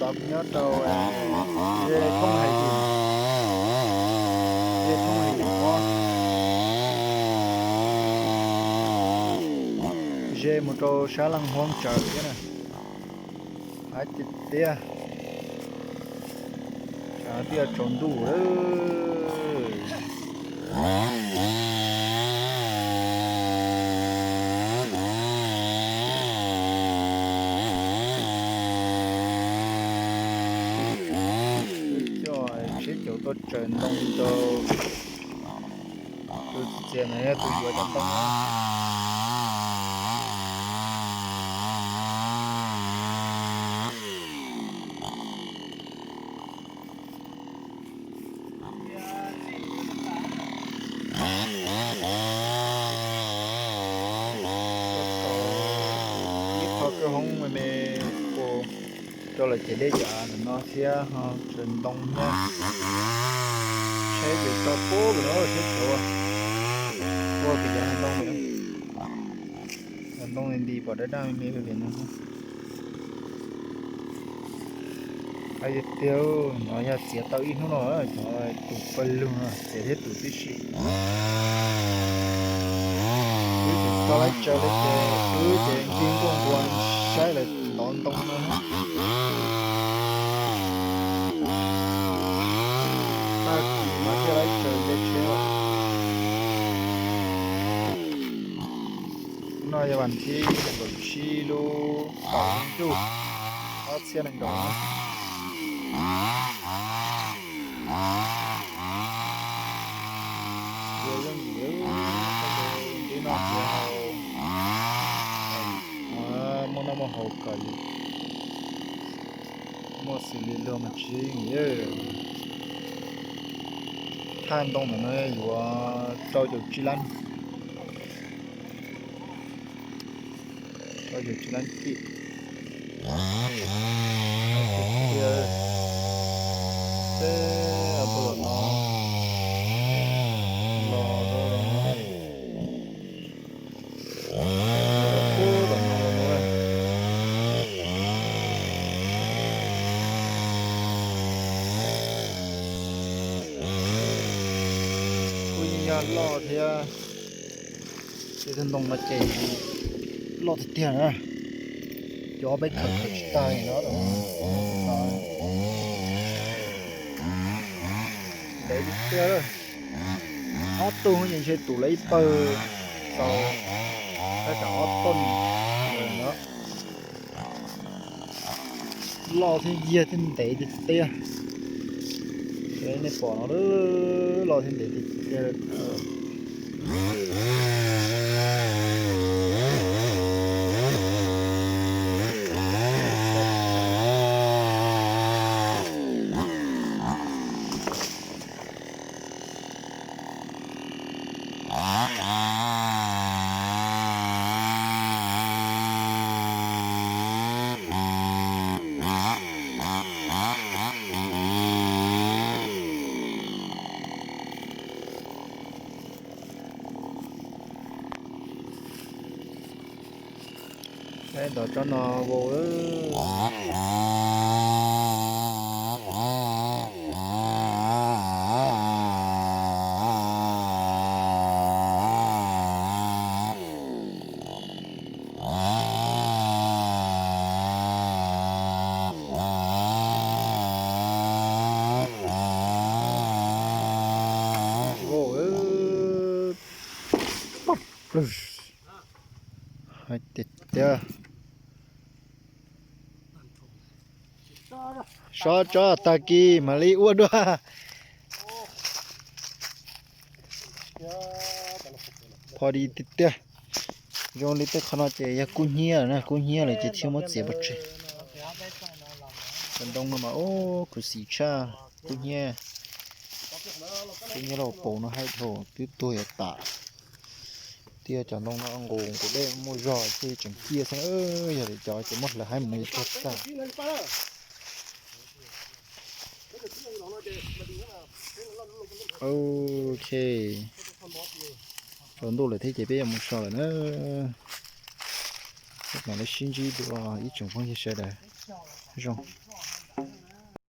Tod kuv nyob rau ze thoob hais yim, ze thoob hais yim os, ze mus rau sab Leej Huab Tsaws thiab na. Haib tiag tiag. Tsam twb yuav tsaus ntuj lawm. Coj tsheb caum tuaj tsaws ntoo rau tus txiv txias no yog tus yuav cov ntoo na. Ib qho kwj hoob me me ua rau lawv ces deb yav no thiab ho tsaws ntoo thiab. Tsheb ces tso pub lawm, tsheb tshauv ua pem yav ntoo lawm. Ntoo nti pom daj daj me me pem no. Hais tiag tiag, no yog txiav tau ib hnub no, cov tus pawg lug no txiav thiab tus tib si. Wb tsis txhob laib tsaws li ces wb ces nki nkuaj nkuas saib lawv ntov ntoo no. Tag kis mas thiaj laib tsaws nte tsheb. No yog vas thib nees nkaum tsib lub kaum ib ntuj ob txhiab nees nkaum. Ua yooj yim, nti no ntxiv haus, muaj noj muaj haus kom yus muaj xws li luag mas tsis yooj yim. Thaj ntoo ntawm no yuav rau caum tsib lab, rau caum tsib lab kij. Peb tus los no los rau los no, pub los no los no. Kuj yeej yog loj thiab. Ces tus ntoo no ces loj tiag tiag na. Cov peb khaws khaws tsis tag li no. Ntev tiag tiag. Ob tug ces ntshe tus lawv ib pawg tau, tab tsam ob toj no. Loj thiab yiag thiab ntev tiag tiag. Nej pom no, loj thiab ntev tiag tiag. Saib ntov tsob no vau. Hais tiag tiag. Sob tsob tag kis mam li ua dua. Pho di tiag tiag. Zoo li tej qhov no ces yog kub hnyiab na, kub hnyiab lawm ces thiaj muab txiav pov tseg. Cov ntoo no mas ub khuv xim tshaj, kub hnyiab. Kub hnyiab los paus no haib dhau, twb tuag yuav tas. Tiag cov ntoo no nqus nqus dej muaj zog thiaj tseem ciaj xwb, yog li cov ces muab hlawv haib mus no yuav tuag tag. Ok, tsaus ntuj lawm thiab ces peb yuav mus so lawm na. Peb mam li sib ntsib dua ib tsoom phooj ywg sawv daws. Zoo.